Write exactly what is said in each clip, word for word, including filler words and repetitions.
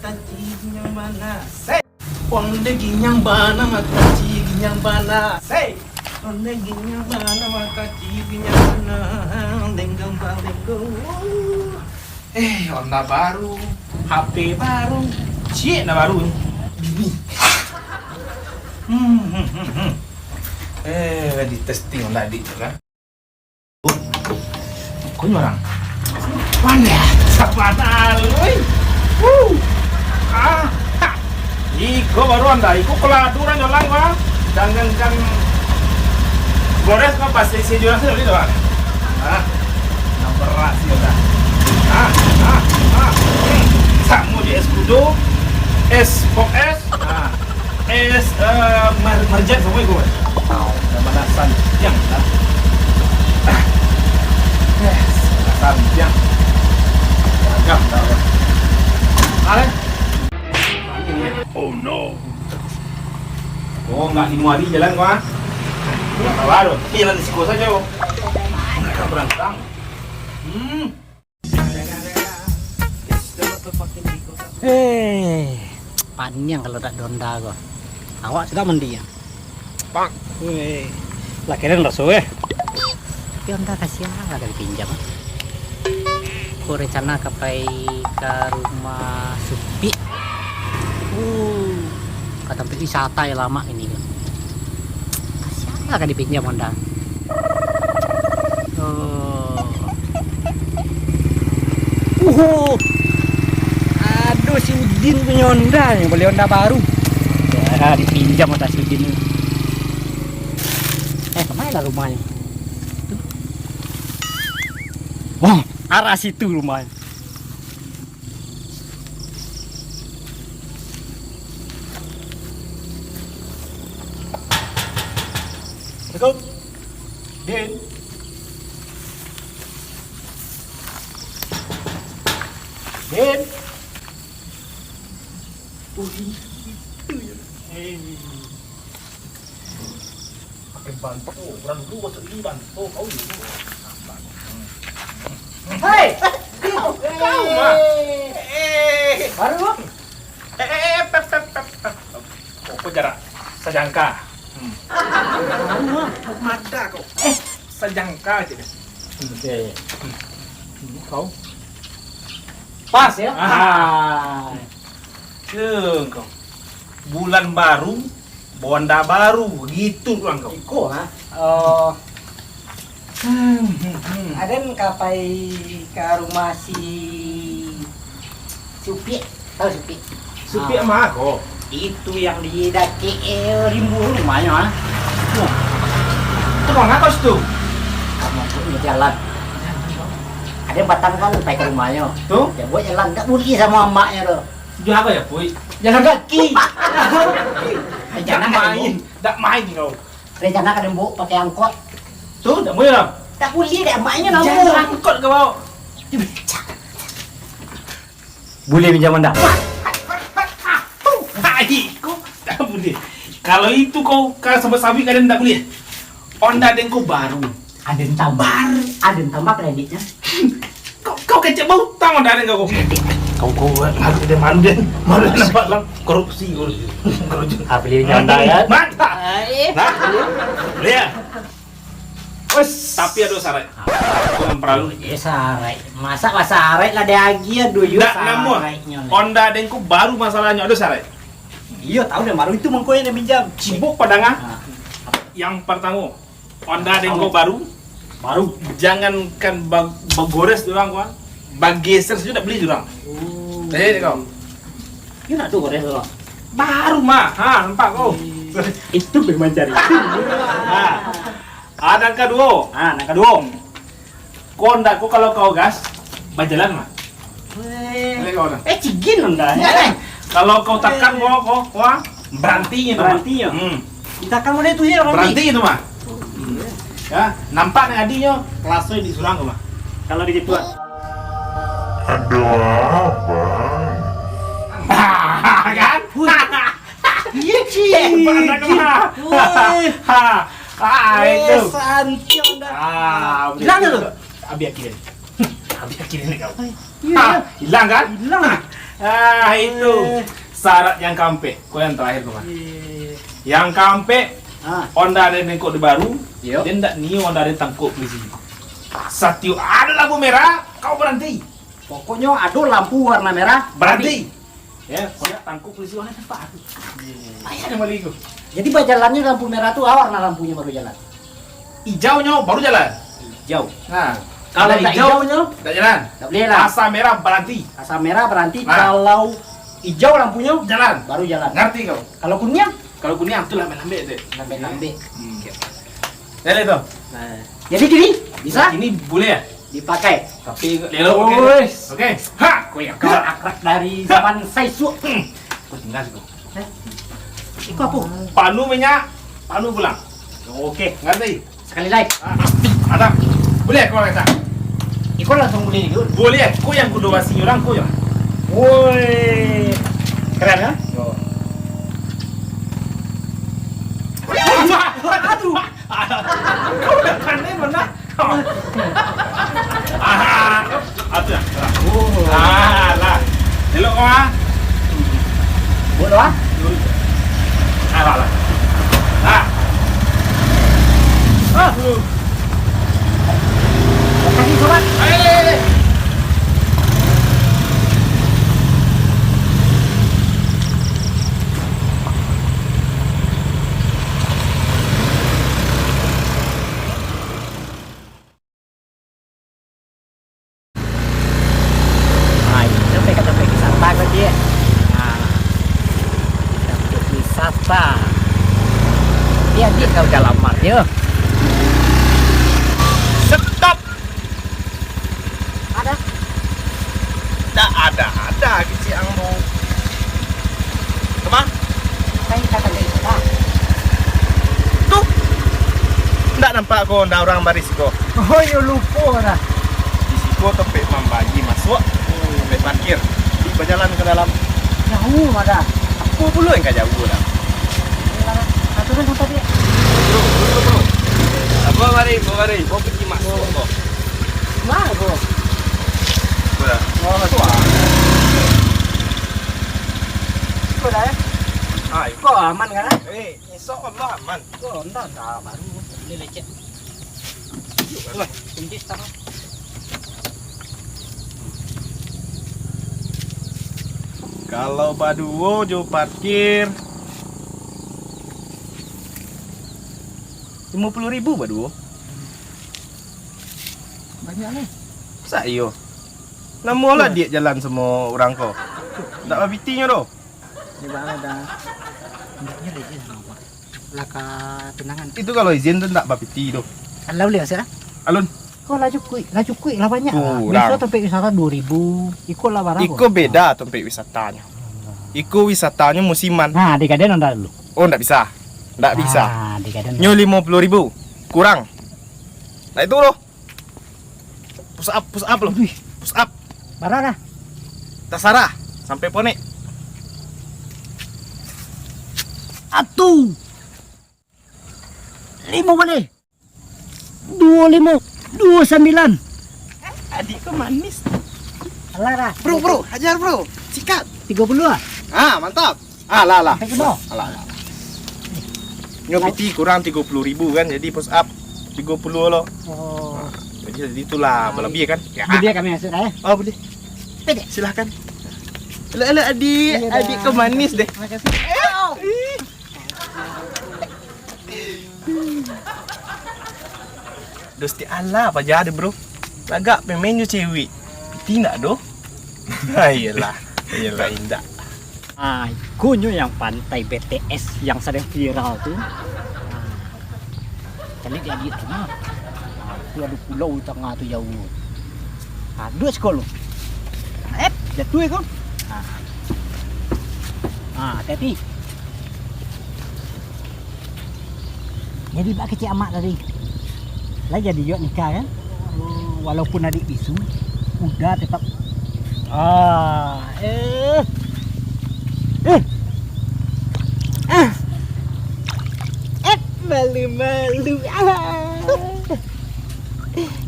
Kaci ginyang bana, se. Onde ginyang bana, makaci ginyang bana, se. Onde ginyang bana, makaci ginyang bana, lenggang balenggang. Eh, onda baru, H P baru, ciek na baru ni. Bini. Hmm, hmm, hmm, hmm. Eh, di testing onda adik tu kan. Kau ni orang. Mana? Sabar dah, oi. Wuh. Ah. Ha. Iko baru anda, iko kalau ada orang jalan, wah. Jangan kan gores apa pasti si jual sih, ah. Nah, berat sih udah. Ah, ah, ah. Hmm. Samo di es kudo, es pok es. Ah. Es, eh, mar-, marjan samo iko. Dah balasan yang dah. Eh, balasan yang. Agak dah. Ale. Oh no. Oh, nggak di muari jalan kau, ah? Nggak apa-apa tu. Tapi jalan di siko saja, oh. Nggak berantang. Hmm. Eh, paniang kalau tak donda ko. Awak sudah mandi ya? Weh, lah keren raso eh. Tapi onda kasihan lah dari pinjam. Ko rencana ka pai ka rumah Supik. Uh, ka tampek wisata yang lama ini kan. Kasihan lah ka dipinjam onda. Oh. Uhu. Aduh, si Udin punyo onda ni, bali onda baru. Ya, dipinjam onda si Udin ni. Eh, kemana lah rumahnyo? Wah, arah situ rumahnyo. Assalamualaikum. Din. Din. Oh, itu ya. Eh. Pakai bantu, orang dulu masuk ini bantu, kau ini. Hei! Kau, kau, Mak. Eh. Baru, Mak? Eh, eh, eh, pep, pep, pep, pep. Kok, kok jarak sajangka? Hmm. Baru, Mak. Mada kau. Eh. Sajangka aja deh. Hmm, oke. Hmm. Hmm, kau. Pas ya? Ah. Ah. Ceng, kau. Bulan baru, bonda baru, gitu pulang kau. Iko, ha? Oh. Hmm, hmm, hmm. Aden ka pai ka rumah si Supiak. Tahu Supiak? Supiak ah. Mah ko? Itu yang di dakek, eh, rimbu rumahnyo, ha? Tuh. Tukang apa situ? Kamu tu jalan. Aden patang kan pai ka rumahnyo. Tuh? Dia buat jalan, ndak bulih samo amaknyo tu. Jalan apa ya, Puy? Jalan kaki. Rencana dak main, dak main kau. Rencana ka dibaok pakai angkot. Tu, dak buliah lah. Dak buliah, dak main namo. Jangan angkot kau baok. Buliah pinjam anda? Hai, kau dak buliah. Kalau itu kau ka sabab sabik kadang dak buliah. Onda den ko baru. Aden tambah. Baru. Aden tambah kreditnya. Kau, kau kecek bautang dah dengan kau. Kau, kau malu deh, malu deh. Malu nampak lah korupsi, korupsi. Korupsi. Ah, beli nyanda kan? Mantap. Ai. Nah, lihat. Wes, tapi ada syarat. Aku yang peralu. Eh, syarat. Masa lah syarat lah dia agi ya dulu. Ndak namo. Onda dengku baru masalahnya ada syarat. Iyo, tahu dah baru itu mangko yang dia minjam. Cibuk padanga. Nah. Yang pertama, Onda dengko baru. Baru. Jangankan ba-, bagores dorang, kawan. Bageser saja tak boleh dorang. Oh. Eh, kau. Iyo nak tu gores tu. Baru mah. Ha, nampak kau. Itu memang cari. Ha. Ah, nan kaduo. Ah, nan kaduo. Ko ndak ko kalau kau gas, bajalan mah. Weh. Boleh kau dah. Eh, cigin ndak. Eh, kalau kau takan ko, ko, ko, ah, barantinyo tu mah. Barantinyo. Hmm. Ditakan model tu ya, baranti. Baranti tu mah. Ya, nampak nang adinyo, kelaso di surang tu mah. Kalau di situ, ah. Ada apa? Kan? Iya, Ci. Eh, mana kau? Woi. Ha. Ah, itu. Santiang dah. Ah, bilang tu. Abi aki. Habis kaki nenek kau. Hai, iyo, ha, iyo. Hilang kan? Hilang. Ah, itu. Eh. Syarat yang kaampek. Ko yang terakhir ko, Mak. Iyo. Yang kaampek, ha. Honda den tangkok di baru, iyo. Den ndak nio Honda den tangkok polisi. Satiok ado lampu merah, kau baranti. Pokoknyo ado lampu warna merah, baranti. Baranti. Ya, siap tangkok polisi, wah, nampak aku. Payah den bali ko. Jadi, bajalannyo lampu merah tu, ah, warna lampunyo baru jalan? Ijaunyo baru jalan. Ijau. Nah, kalau ndak ijau, ijaunyo? Ndak jalan. Ndak buliah lah. Asa merah baranti. Asa merah baranti, nah. Kalau ijau lampunyo, jalan. Baru jalan. Ngarti kau? Kalau kuniang? Kalau kuniang tu lambek-lambek tu. Lambek-lambek. Hmm. Oke. Jadi tu. Nah. Jadi kini bisa? Kini buliah. Dipakai. Tapi elok, oke. Ois. Oke. Ha! Ko yang kawan akrab dari zaman saisuak. Hmm. Ko tingga siko. Eh? Iko apo? Panu minyak, panu pulang. Oke. Ngarti? Sakali lai. Ah, ada. Buliah ko, Kak? Iko langsuang buliah ko? Buliah. Ko yang kudo basi urang ko yo. Woi. Keren, ha? Yo. Aduh. Kau dah pandai mana? Ah, atuh lah. Oh. Ah, lah. Elok kau, ah. Buat apa? Ah, lah, lah. Ah. Ah. Kasih sobat. Ayo, ayo, ayo. Ah, itu sampai ka tampek wisata ko, Cik. Ah, tampek wisata. Dia, dia kau dalam mat, yo. Stop. Ada. Ndak ada-ada kecek ang tu. Kama? Kan kata dari kota. Tu. Ndak nampak ko, ndak urang baris ko. Oh, iyo lupo dah. Di siko tampek mambagi masuak, tampek parkir. Di bajalan ka dalam. Jauah dah. Apo pulo yang ka jauah dah? Ayo lah, dah. Aturan sampai dia. Bro, bro, bro. Apo mari, apo mari? Mau pergi masuak ko. Mah, bro. Bro. Oh, tu ah. Iko dah, eh. Ah, iko aman kan? Eh, insya Allah aman. Iko, entah, entah, baru ni lecet. Wah, kunci start. Kalau baduo jo parkir, limo puluah ribu baduo. Banyak ni. Masa iyo? Namo lah diak jalan samo urang ko. Ndak bapitinyo doh. Di bawah dah. Hendaknya lagi sama, Pak. Lah ka tunangan. Itu kalau izin tu ndak bapiti doh. Alah, boleh masuk lah. Alun. Kau lah cukuik, lah cukuik lah banyak lah. Kurang. Biaso tampek wisata duo ribu, iko lah bara. Iko beda tampek wisatanyo. Iko wisatanyo musiman. Nah, di Kaden ndak dulu. Oh, ndak bisa. Ndak bisa. Ah, di Kaden. Nyo limo puluah ribu. Kurang. Nah, itu loh. Push up, push up loh. Wih. Push up. Bara dah. Tasarah. Sampai ponek. Atu. Limo baleh. Duo limo, duo sambilan. Adik ko manis. Alah dah. Bro, bro, hajar, bro. Sikat. Tigo puluah ah? Ah, mantap. Ah, lah, lah. Sampai ke bawah. Alah, alah. Nyo piti kurang tigo puluah ribu kan, jadi push up tigo puluah lo. Oh. Jadi, jadi itulah, ah, balabiah kan? Ya. Jadi kami masuk dah, ya? Oh, boleh. Pede. Silahkan. Alah, alah, adik. Iya dah. Adik ko manis deh. Makasih. Eh, ih. Dosti alah, paja ado, bro. Lagak pemain jo cewek. Piti ndak doh? Iyolah. Iyolah, indak. Ah, ikonyo yang pantai B T S yang sadang viral tu. Ah, caliak di adiak tu nah. Ah, tu ado pulau di tangah tu jauah. Ah, duduak siko lu. Eh, jatuah iko. Ah. Ah, hati-hati. Jadi bak kecek amak tadi. Lah jadi juo nikah kan? Oh, walaupun adik bisu, uda tetap. Ah, eh. Eh. Ah. Eh, malu-malu. Ah.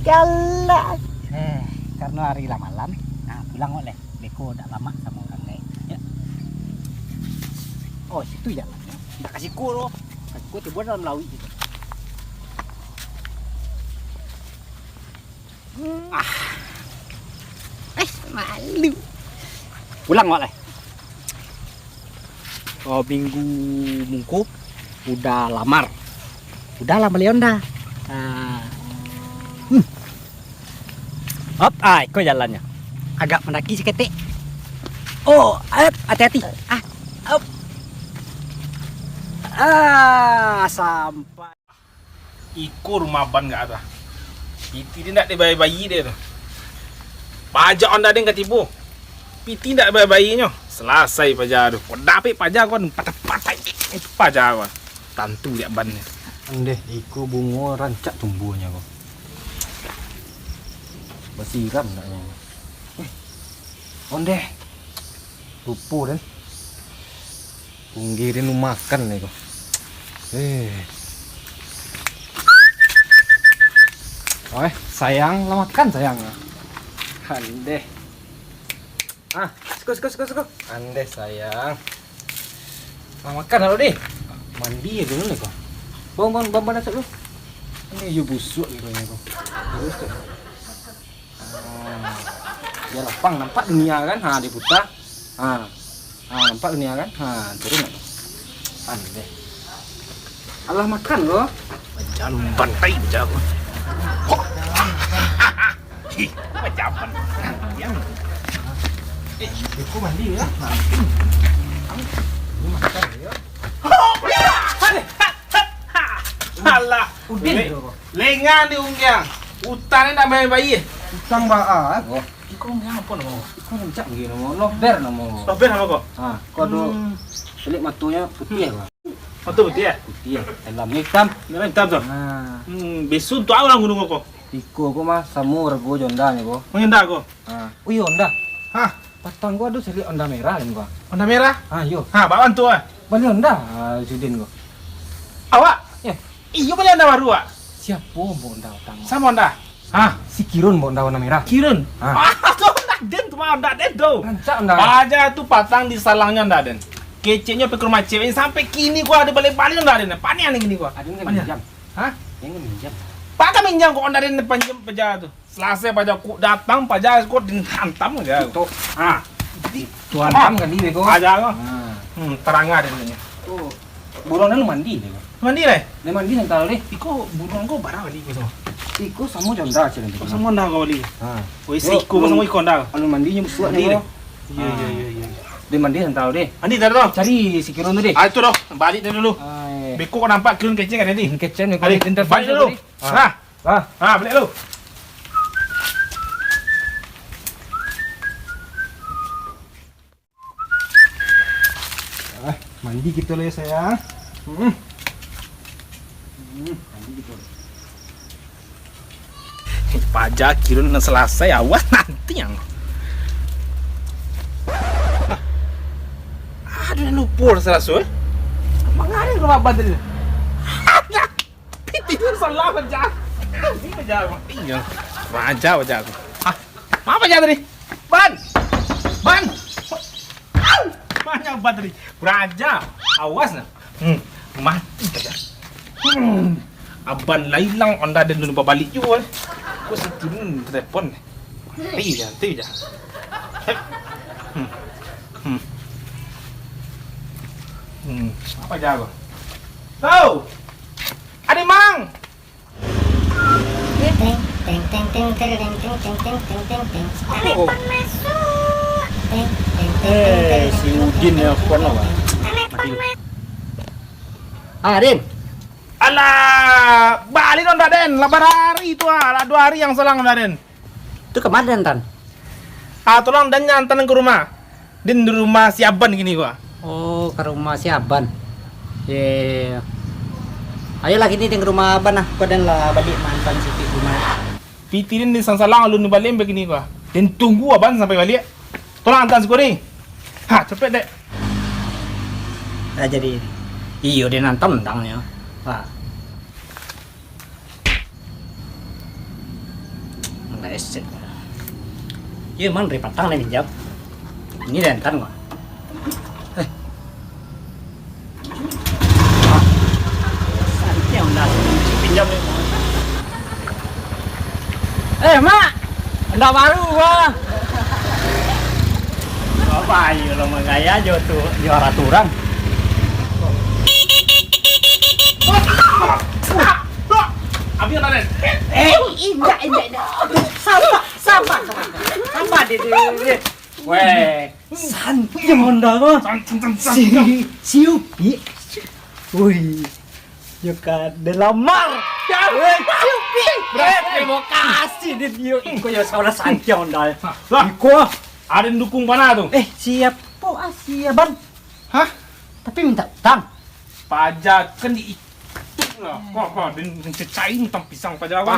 Galak. Eh, Karano ari lah malam, nah, pulang kok lai. Beko dak lamak samo urang lai. Ya. Oh, situ jalannyo. Dak ka siko doh. Ka siko tibo dalam lauik situ. Ah. Eh, malu. Pulang kok lai. Oh, minggu mungko udah lamar. Udah lah, bali onda. Ah. Hmm. Op, ah, iko jalannyo. Agak mandaki saketek. Oh, op, hati-hati. Ah, op. Ah, sampai. Iko rumah Aban gak ado. Pitih den ndak dibayia-bayia den tu. Paja onda den ka tibo. Pitih ndak dibayia-bayianyo. Salasai paja tu. Kok dapek paja ko, patai-patai paja ko. Tantu dek Aban ni. Ondeh, iko bungo rancak tumbuahnyo ko. Basiram naknyo. Eh, ondeh. Lupo den. Punggi den makan ni ko. Eh. Oh, eh, sayang, lah makan, sayang. Andeh. Ah, siko, siko, siko, siko. Andeh, sayang. Lah makan lah, deh. Mandi aja dulu ni ko. Bangun, bangun, bangun, bangun, masuk dulu. Ini yo busuk ni ko. Terus tu. Ah, dia lapang, nampak dunia kan? Ha, diputar. Ha. Ha, nampak dunia kan? Ha, turun. Andeh. Alah makan ko. Jangan bantai bujang. Hih, macam apa? Yang. Eh, aku mandi ya. Ini makan ya. Alah. Udin Le-, tu, Bang. Lengan di unggiang. Utang ni nak bayar-bayar. Utang baa, eh? Oh. Iko unggiang apa namo? Iko rancak unggiang namo. Nover namo. Nover namo ko? Ha, ko ado Hmm. Selik matonyo putih, Bang. Mato putih, eh? Putih. Dalamnyo hitam. Dalam hitam tu? Ha. Hmm, besun tu urang gunung ko? Iko ko mah samo rago jo onda nyo ko. Mangenda ko? Ha. Oh iyo, onda. Hah? Patang ko ado selik onda merah kan, Bang? Onda merah? Ha, iyo. Ha, baa bantuak, ah? Bali onda, ah, Sudin ko. Awak? Yo. Iyo, bali onda baru, ah? Siapo bawa onda patang? Samo onda? Hah? Si Kirun bawa onda warna merah. Kirun? Ha. Ah, tu onda den tu, mah onda den tu. Rancak onda. Paja tu patang disalangnyo onda den. Keceknyo pai ka rumah cewek, sampai kini ko ado bali-bali onda den. Paniang ni kini ko. Aden kan Paniang. Minjam. Hah? Aden kan minjam. Paja minjam ko onda den, pinjam paja tu. Salasai paja ko datang, paja ko dihantam aja. Tok. Ha. Tuan Ah. Tam kali beko. Paja ko. Ha. Hmm, tarang aden ni. Oh. Buruang dah lu mandi deh. Mandi deh? Dah mandi santa deh. Iko buruang ko bara bali ko samo? Iko samo jo onda cen. Oh, samo onda ko bali. Ha. Oh, isi iko ko samo iko onda. Anu mandi nyo busuak Mandi ni deh. Ko. Iyo, iyo, iyo, iyo. Dah mandi santa deh. Mandi dah tu. Cari si Kirun tu deh. Ah, itu doh. Balik dulu. Ai. Beko ko nampak Kirun kecek kan tadi? Kecek ni, Ade, balik dulu. Ha. Ha. Ha, balik lu. Ah, mandi kito lah ya, sayang. Hmm. Hmm, mandi kito. Paja Kirun nan salasai, awas nanti yang. Aduh, lupo lah salasai, eh. Mangari rumah abah tadi. Piti tu salah paja. Ini paja, Bang. Iyo. Paja, paja tu. Ah, ma paja tadi? Ban! Ban! Au! Banyak ban tadi. Paja. Awas nah. Hmm. Mati paja. Hmm. Aban lah ilang, onda den dulu babalik juo, eh. Ko si Kirun telepon. Hei, nanti ja. Hmm. Hmm. Hmm. Apa ja, Bang? Tau! Ade, Mang! Teng, teng, teng, teng, teng, teng, teng, teng, teng, teng, teng. Oh. Telepon masuk. Teng, teng, teng, teng, Eh, teng, si teng, Udin teng, nelpon teng, apa? Telepon Mati. Masuk. Ah, Din. Alah, balik dong, Ndak Den. Lah barari tu ah, lah duo hari yang salang, Ndak Den. Tu kama Den, Tan? Ah, tolong Den nyo antaan ka rumah. Den di rumah si Aban kini ko. Oh, ka rumah si Aban. Ye. Ayolah kini Den ka rumah Aban lah. Ko Den lah baliak maantaan si Pik rumah. Piti Den di sansalang alun baliak sampai kini ko. Den tunggu Aban sampai baliak. Tolong antaan siko, Ding. Ha, capek, Dek. Lah jadi. Iyo, Den antaan undangnyo. Ha. Meleset. Iyo, emang dari patang lah minjam. Ini dari antan kok. Eh. Ah. Santiang lah. Pinjam ni. Eh, Mak. Honda baru, Bang. Apa ayo lo manggaya jo tu, jo araturan. Abi, Raden. Eh, indak, indak, indak. Sabar, sabar, sabar. Sabar, deh, deh, deh. Weh, santiang Honda ko. Santiang, santiang, santiang. Si, si Upi. Woi. Yo ka dilamar. Ya, weh, si Upi. Terima kasih, deh, yo. Iko yo salah santiang Honda. Lah. Iko. Aden dukung panah tu. Eh, siapo ah, si Aban? Hah? Tapi minta utang. Paja kan diituk lah. Wah, wah, den, den cecai utang pisang paja, wah.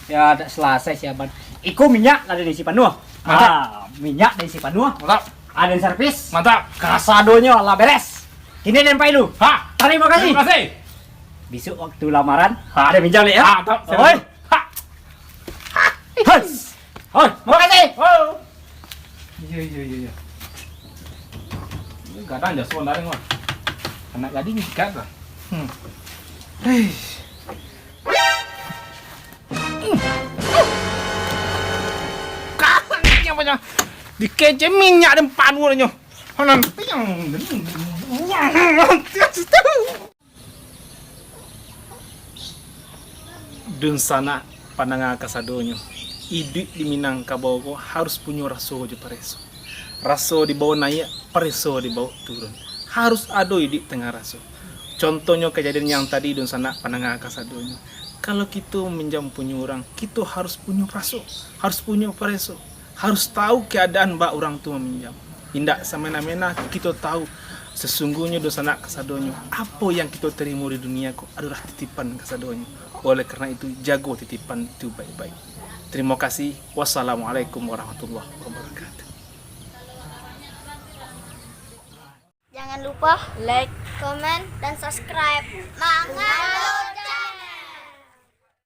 Ya, dak salasai si Aban. Iko minyak lah den isi panuah. Mantap. Ah, minyak den isi panuah. Mantap. Aden servis. Mantap. Kasadonyo lah beres. Kini den pai lu. Ha. Tarimo kasih. Tarimo kasih. Bisuak waktu lamaran, ha, den minjam dek, ya. Ha, mantap. Oi. Ha. Hus. Oi, makasih. Oh. Iyo, iyo, iyo, iyo. Gadang jaso ndareng, wah. Anak gadih nyikat lah. Hmm. Hei. Kasarnyo banyak. Dikecek minyak den panuah nyo. Hanan piang. Dunsanak pandanga kasadonyo, iduik di Minangkabau ko harus punyo raso jo pareso. Raso dibao naiak, pareso dibao turun. Harus ado iduik tangah raso. Contohnyo kajadian yang tadi, dunsanak pandanga kasadonyo. Kalau kito minjam punyo urang, kito harus punyo raso, harus punyo pareso. Harus tahu keadaan bak urang tu maminjam. Indak samena-mena kito tahu, sesungguhnyo dunsanak kasadonyo, apo yang kito tarimo di dunia ko adolah titipan kasadonyo. Oleh karena itu, jago titipan itu baik-baik. Terima kasih. Wassalamualaikum warahmatullahi wabarakatuh. Jangan lupa like, komen, dan subscribe. Mangga.